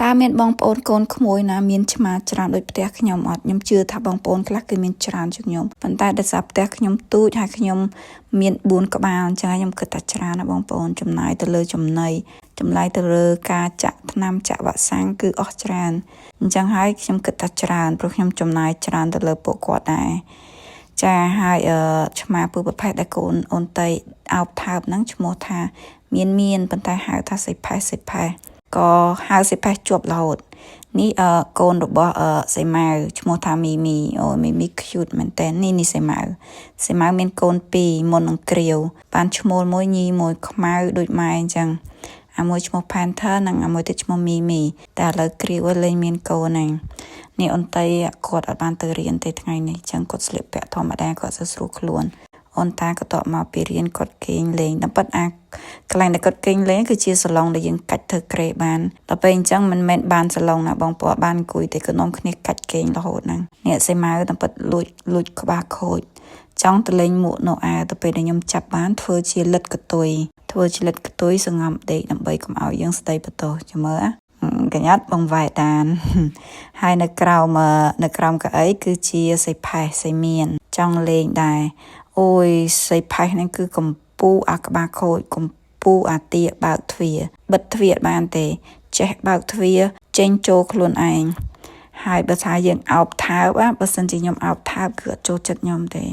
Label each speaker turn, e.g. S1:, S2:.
S1: តើមានបងប្អូនកូនក្មួយណាមានឆ្មាច្រើនដូចផ្ទះខ្ញុំអត់ខ្ញុំជឿថាបងប្អូនខ្លះគឺមានច្រើនជាងខ្ញុំប៉ុន្តែដោយសារផ្ទះខ្ញុំទូចហើយខ្ញុំមាន4ក្បាលអញ្ចឹងខ្ញុំគិតថាច្រើនណាស់បងប្អូនចំណាយទៅលើចំណីចំណាយទៅលើការចាក់ថ្នាំចាក់វ៉ាក់សាំងគឺអស់ច្រើនអញ្ចឹងហើយខ្ញុំគិតថាច្រើនព្រោះខ្ញុំចំណាយច្រើនទៅលើពួកគាត់ដែរចាហើយអឺឆ្មាពូប្រភេទដែលកូនអូនតីអោបថើបហ្នឹងឈ្មោះថាមានមានប៉ុន្តែហៅថាសិផេះសិផេះក៏ហៅសិផេះជាប់រហូតនេះអឺកូនរបស់អឺសៃម៉ៅឈ្មោះថាមីមីអូមីមី cute មែនតើនេះនេះសៃម៉ៅសៃម៉ៅមានកូនពីរមុននឹងគ្រាវបានឈ្មោលមួយញីមួយខ្មៅដូចម៉ែអញ្ចឹងអាមួយឈ្មោះ Panther និងអាមួយទៀតឈ្មោះមីមីតែឥឡូវគ្រាវលែងមានកូនហ្នឹងនេះអន្តីគាត់អត់បានទៅរៀនទេថ្ងៃនេះអញ្ចឹងគាត់ស្លៀកពាក់ធម្មតាគាត់សស្រួលខ្លួនអូនតាក៏តបមកពីរៀនគាត់គេងលេងតែប៉ិតអាកន្លែងដែលគាត់គេងលេងគឺជាសាឡុងដែលយើងកាច់ធ្វើគ្រែបានដល់ពេលអញ្ចឹងមិនមែនបានសាឡុងណាបងប្អូនបានអង្គុយទេក៏នាំគ្នាកាច់គេងរហូតហ្នឹងនេះសៃម៉ៅតែប៉ិតលួចលួចក្បាលខូចចង់ទៅលេងមួកណូអែទៅពេលដែលខ្ញុំចាប់បានធ្វើជាលិតកតុយធ្វើជាលិតកតុយសងំដេកដើម្បីកុំឲ្យយើងស្ដីបន្ទោសចាំមើលកញ្ញាត់បងវ៉ែដានហើយនៅក្រោមនៅក្រោមកៅអីគឺជាសៃផេះសៃមានចង់លេងដែរអូយសៃផេះហ្នឹងគឺកំពូអាក្បាលខូចកំពូអាទាបើកទ្វារបិទទ្វារបានទេចេះបើកទ្វារចេញចូលខ្លួនឯងហើយបើថាយើងអោបថើបបើសិនជាខ្ញុំអោបថើបគឺអត់ចូលចិត្តខ្ញុំទេ។